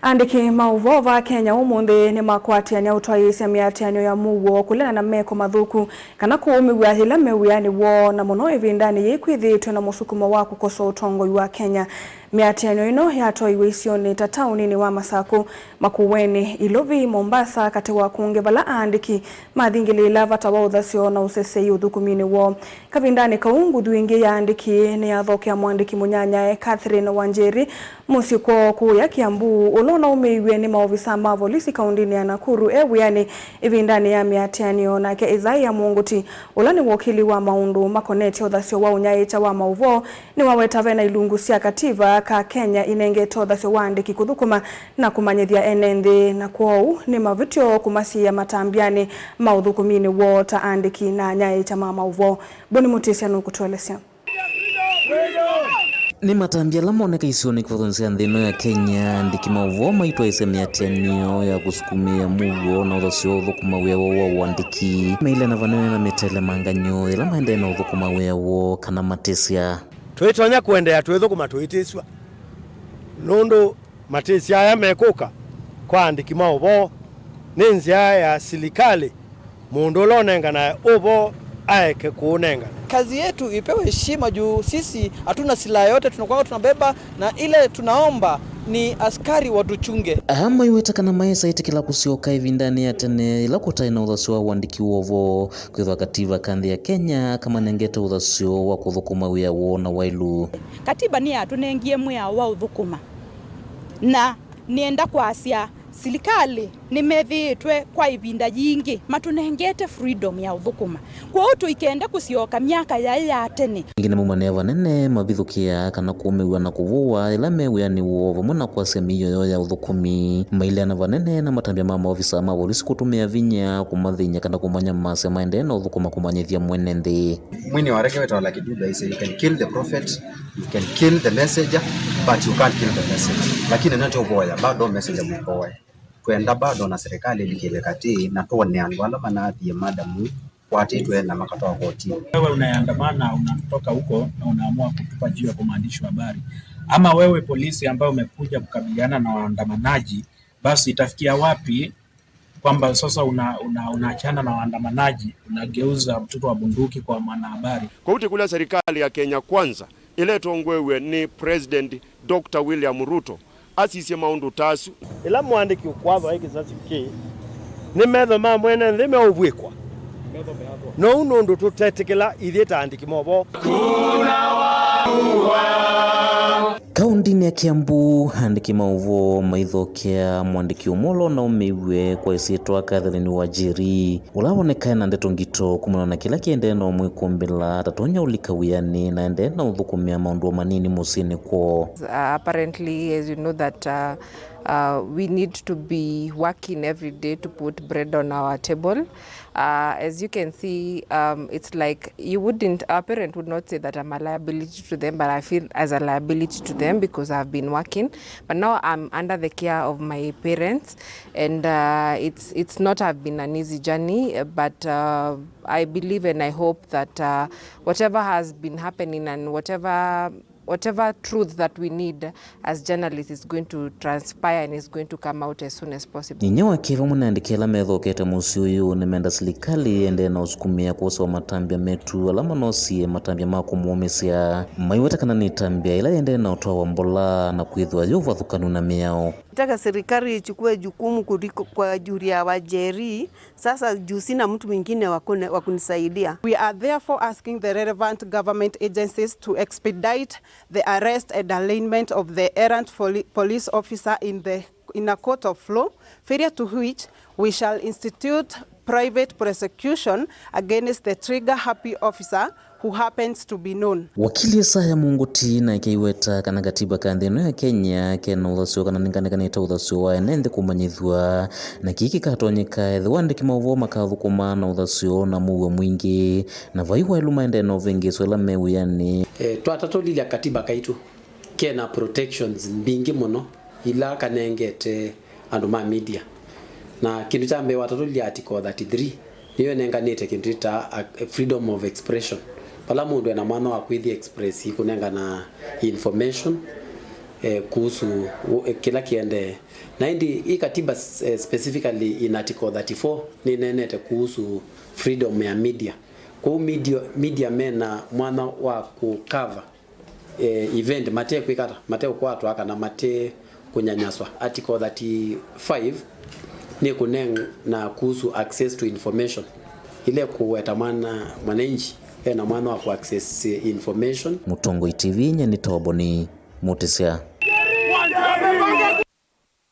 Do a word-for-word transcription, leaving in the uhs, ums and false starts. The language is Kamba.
Andĩki ma ũvoo va Kenya ũmũnthĩ nĩmakwatĩanĩa ũtwaĩĩsya mĩatĩanĩo ya mũuo kũlea na meko mathũku kana kũũmĩw'a yĩla me wĩanĩ woo, na mũno ĩvindanĩ yĩĩ kwĩthĩĩtwe na mũsukumo wa kũkosoa ũtongoi wa Kenya. Mĩatĩanĩo ĩno yatwaiwe isionĩ ta taũninĩ wa Masakũ, Makueni, Ilovi, Mombasa, katĩ wa kũngĩ, vala aandĩki mathingĩlĩĩla vata wa ũthasyo na ũsesei ũthũkũminĩ woo. Kavindanĩ kau, nguthu ĩngĩ ya aandĩki nĩyathokea mũandĩki mũnyanyae Catherine Wanjiri mũsyĩ kwoo kũũya Kiambu, ũla ũnaũmĩiw'e nĩ maovisa ma volisi kaũndĩnĩ ya Nakuru e wĩanĩ ĩvindanĩ ya mĩatĩanĩo. Nake Isaiah Mũngũti, ũla nĩ wokili wa maũndũ makonetye ũthasyo wa ũnyaĩĩkya wa maũvoo, nĩwaweta vena ilungu sya kativa ka Kenya inengete ũthasyo wa aandĩki kũthũkũma na kũmanyĩthya ene nthĩ, na kwoou nĩ mavĩtyo kũmasiĩĩa matambyanĩ ma ũthũkũminĩ woo ta aandĩki na anyaĩĩkya ma maũvoo. Boni Mũtĩsya nũkũtũelesya. Nĩ matambya ala moneka isionĩ kĩvathũkany'o sya nthĩ ĩno ya Kenya, andĩki ma ũvoo maitwaĩĩsya mĩatĩanĩo ya kũsukumĩĩa mũuo na ũthasyo wa ũthũkũma wĩa woo wa ũandĩki, mailea na vanene na mĩtelemanganyo yĩla maendee na ũthũkũma wĩa woo kana matĩsya. Twĩtonya kũendeea twĩthũkũma tũitĩsw'a, nũndũ matĩsya aya mekũka kwa andĩki ma ũvoo nĩ nzĩa ya silikalĩ, mũndũ ũla ũnenganae ũvoo aeke kũũnengana. Kazi yetu ipewe heshima juu sisi hatuna silaha yote tunakuwa tunabeba, na ile tunaomba ni askari watuchunge. Aa maiweta kana maesa ĩtĩkĩla kũsyoka ĩvindanĩ ya tene ĩla kũtaĩ na ũthasyo wa ũandĩki wa ũvoo, kwĩthwa kativa ka nthĩ ya Kenya kamanengete ũthasyo wa kũthũkũma wĩa woo na waĩlu. Katiba nĩyatũnengie mwĩao wa ũthũkũma, na nĩenda kwasya silikalĩ nĩmethĩĩtwe kwa ĩvinda yingĩ matũnengete freedom ya ũthũkũma. Kwoou tũikende kũsyoka myaka yaĩ ya tene. Ĩngĩ nĩmaumanĩa vanene mavithũkĩaa kana kũũmĩw'a na kũvũwa ĩla me wĩanĩ woo, vamwe na kwasya mĩio yoo ya ũthũkũmi. Maileana vanene na matambya ma maovisa ma volisi kũtũmĩa vinya kũmathĩny'a kana kũmanyamasya maendee na ũthũkũma kũmanyĩthya mwene nthĩ. Mwini wa rege wĩtawa Lucky Dube aisye, "You can kill the prophet, you can kill the messenger, but you can't kill the message." Lakini nĩtũvoya bado messenger mũvoya. Twenda bado na serikali ĩlikĩle katĩ na twone andũ ala manathie madamu kwatĩtwe na makatwawa kotini. Wewe unayeandamana, unatoka huko na unaamua kutupa juu ya kwa mwandishi wa habari, ama wewe polisi ambaye umekuja kukabiliana na waandamanaji, basi itafikia wapi kwamba sasa una, una, unaachana na waandamanaji, unageuza mtutu wa bunduki kwa mwanahabari? Kwoou tũkũlya serikali ya Kenya Kwanza, ĩla ĩtongoew'e nĩ President Doctor William Ruto, asisye maũndũ ta asu. Ĩla mũandĩki ũkwathwa e kĩsasi kĩ, nĩ metho ma mwene nthĩ meũvw'ĩkwa. Noou nũndũ tũtetĩkĩla ithyĩ ta andĩki movoo. Kaũndĩnĩ ya Kiambu, andĩki ma ũvoo maithokea mũandĩki ũmwe ũla ũnaũmĩw'e kwa ĩsyĩtwa Catherine Wanjiri, ũla wonekae na ndeto ngito kumana na kĩla kĩendee na ũmwĩkũmbĩla atatonya ũlika wĩanĩ na endee na ũthũkũmĩa maũndũ o manini mũsyĩnĩ kwoo. Uh, apparently, as you know that, uh, uh, we need to be working every day to put bread on our table. Uh, as you can see, um, it's like you wouldn't, our parent would not say that I'm a liability to them, but I feel as a liability to them because I've been working. But now I'm under the care of my parents, and, uh, it's, it's not have been an easy journey, uh, but, uh, I believe and I hope that, uh, whatever has been happening and whatever, whatever truth that we need as journalists is going to transpire and is going to come out as soon as possible. Nyinyia wake vamwe na andĩki ala methokete mũsyĩ ũyũ nĩmenda silikalĩ ĩendee na ũsukumĩa kwosewa matambya metu ala manosie matambya ma kũmũũmĩsya. Maiweta kana nĩ ĩtambya ĩla yĩendee na ũtwawa mbola na kwĩthĩwa yĩ ũvathũkanu na mĩao. Nataka serikali ichukue jukumu kuliko kwa juu ya Wanjiri. Sasa juu sina mtu mwingine wa kune-, wa kunisaidia. We are therefore asking the relevant government agencies to expedite the arrest and arraignment of the errant foli-, police officer in the, in a court of law, failure to which we shall institute private prosecution against the trigger happy officer who happens to be known. Wakili Isaiah Mũngũti nake aiweta kana katiba ka nthĩ ĩno ya Kenya kena ũthasyo kana nĩkanekanĩte ũthasyo wa ene nthĩ kũmanyĩthw'a, na kĩĩ kĩkatonyeka ethĩwa andĩki ma ũvoo makathũkũma na ũthasyo na mũuo mwingĩ, na vai waĩlu maendee na ũvĩngĩĩsyo ĩla me wĩanĩ. E, twatatũlilya katiba kaitũ kena protections mbingĩ mũno ila kanengete andũ ma media. Na kĩndũ kya mbee, watatũlya article thirty-three, nĩyo ĩnenganĩte kĩndũ kĩtaa a, freedom of expression, vala mũndũ ena mwanya wa kwĩthi express kũnengana information, eh, kuhusu u- eh, kĩla kĩendee. Na ĩndĩ ĩ katiba, eh, specifically in article thirty-four nĩneenete kuhusu freedom ya media. Kwoou media, media mena mwanya wa kũkava eh, event mate kwĩkata, mate kũkwatwa kana mate kũnyanyaswa. Article thirty-five nĩ kũneena kuhusu access to information, ile kũweta mwana mwananchi ena mwanya wa ku access information. Mũtongoi T V nye nĩ Toboni Mutisya.